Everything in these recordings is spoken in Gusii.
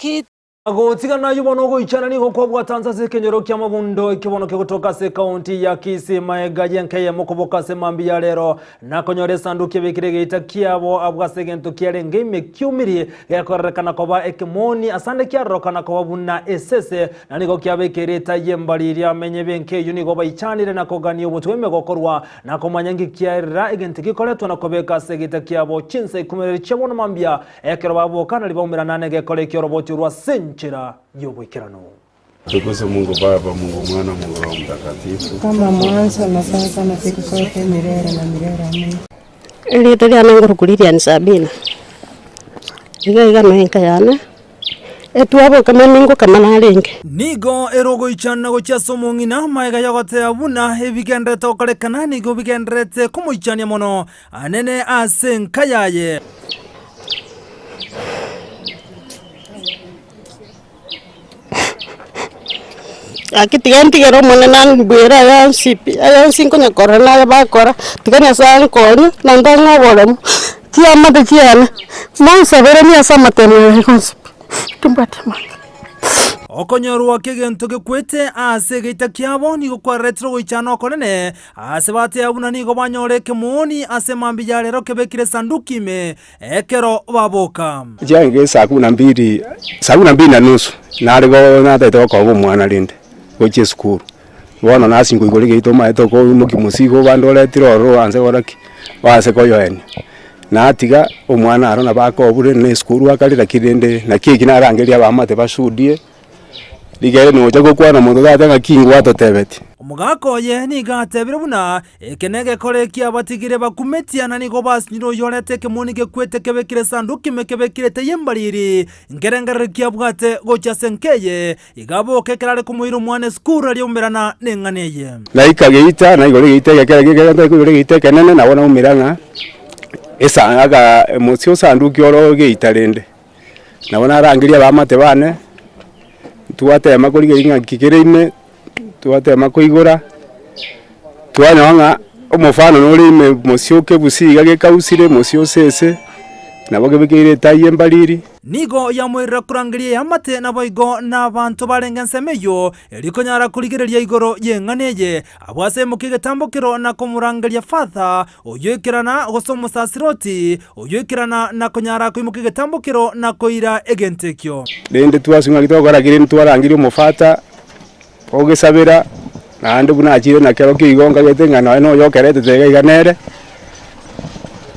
Gaki. Gotigana ayio bono ogoichana nigo kwabwata nse ase ekenyoro ki'amagundo ekio bono kegotoka ase ekaunti ya Kisii maega y'enka eyemo koboka ase mambia ya rero na konyora esanduki ebekire egeita kiabo abwo ase egento kiarenge ime kiumirie gekorerekana koba ekemoni asande kiarorokana koba buna esese na nigo kiabekeire etai y'embari amenye b'enka eyio nigo baichanire na kogania obotweme gokorwa na komanya nki kiaerera egento gikoretwa na kobeka ase egeita kiabo chinsa ikumereri chia bono mambia Ekero baboka nario baumerana negekora eki'oroboti orwo ase enchera y'oboikeranu. Tukuse Mungu Baba, Mungu Mwana, Mungu Roho Mtakatifu. Kama mwanzo na sasa na siku zote milele na milele. Amina. Erieta riane ngoroku Lilian Sabina, iga iga noe enka yane, etwaboka mani ngokama narenge. Nigo ere ogoichana gochia ase omong'ina, magega y'ogoteeba buna ebigendererete gokorekana nigo bigendererete komoichania mono anene ase enka yaye. Gaki tiga ntigere Omonene ambuere aya onsi pi, aya onsi nkonya korora naye bakora, tiga Nyasaye ankonye, naende ang'e oboremu, chiamate chiane, monsaberanie ase amatemo aya onsi pi, timbwati amang'ana. Okonyorwa kw'egento gekwete ase egeita kiabo nigo kwaretire ogoichana okonene, Aase bateeba buna nigo banyora ekemooni ase mambia ya rero kebekire esanduki ime ekero baboka. Chiaenge saa kumi na mbili, saa kumi na mbili na nusu nare go natagete gokoba omwana rende gochia esukuru, bono nasi nkoigora egeita omanyete okoimokia omosigo obande oretire ororo oanse gokora ki? Oanse koyoenia. Natiga omwana aro nabo akobure na esukuru akare lakini rende naki eki narangeria abaamate bashuhudie. Rigere nocha gokwana omonto tata ng'aki ngwatotebeti. Omogaka oye nigo atebire buna eke negekore ekiabatigire bakumetie na nigo basinyire oyorete ekemoni gekwete kebekire esanduki ime kebekire etei embariri nkerengererio kiabwate gochia ase enka eye iga aboke ekero are komoira omwana esukuru aria oumerana neng'ana eye. Naika geita, naigora egeita egekere gekere ntaigora egeita ekenene nabo naumera ng'a esa aka omosie osanduki oro geita rende. Nabo narangerie abaamate bane, twatema korigereria ng'a nki kere ime, twatema koigora, twanyora ng'a omofano nore ime mosio okebusia iga gekausire mosio osese, nabo kebekeire etai embariri. Nigo yamoirera korangeria eamate naboigo nabanto barenge ensemo eyio, erio konyara korigereria igoro y'eng'ana eye. Abwo ase emokia egetambokero na komorangeria Father, oyoikerana, gose omosasiroti, oyoikerana na konyara koimoka egetambokero na koira egento ekio. Rende twasung'a ng'aki twakora ki? Rende twarangeria omofata ogesabera, naende buna achire na kero kigo nkagete ng'a nonya noyo okeretete iga iga nere,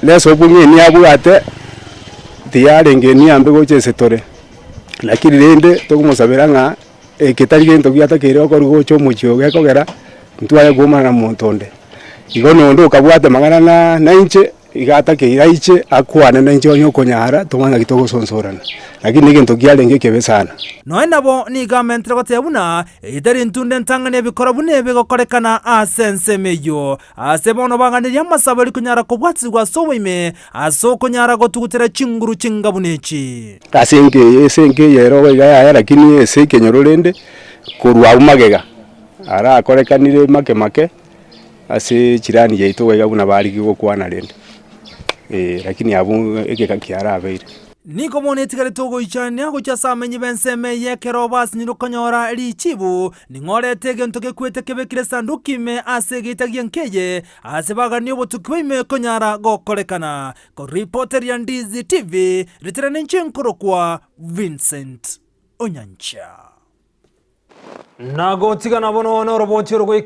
nesobu ng'a niabwate, tiyarenge niambe gocha ase tore. Lakini rende tokomosabera ng'a Eke tari gento giatakeire gokorwa gocha omochie oyo gekogera ntware koumana na monto onde. Igo nonde okabwata amang'ana na nainche, iga atakeire aiche akwane nainche onye okonyara tomanye naki togosonsorana. Lakini negento kiarenge ekebe sana. Nonya nabo nigo amentire goteba buna eye tari ntunda entang'ani ebikora buna ebi egokorekana ase ensemo eyio. Ase bono baganirie amasabo aria konyara kobwatigwa ase oboime ase okonyara gotugutera chinguru chinga buna echi. Ase enka eye, ase enka eye ero iga yaya lakini ase ekenyoro rende, korwa abwo magega, arakorekanire make make, ase echirani yaito iga buna barigia gokwana rende, eh, lakini abwo egeka kiarabeire. Nigo bono etigarete ogoichania gochia ase amenyi b'ensemo eye ekero basinyirwe konyora richibu, Ning'o orete egento gekwete kebekire esanduki ime ase egeita gi'enka eye, aase baganie obotuki bwa ime konyara gokorekana? Koripoteria Ndizi TV, ritera ninche nkorokwa Vincent Onyancha. Nagotigana bono noroboti orogoika.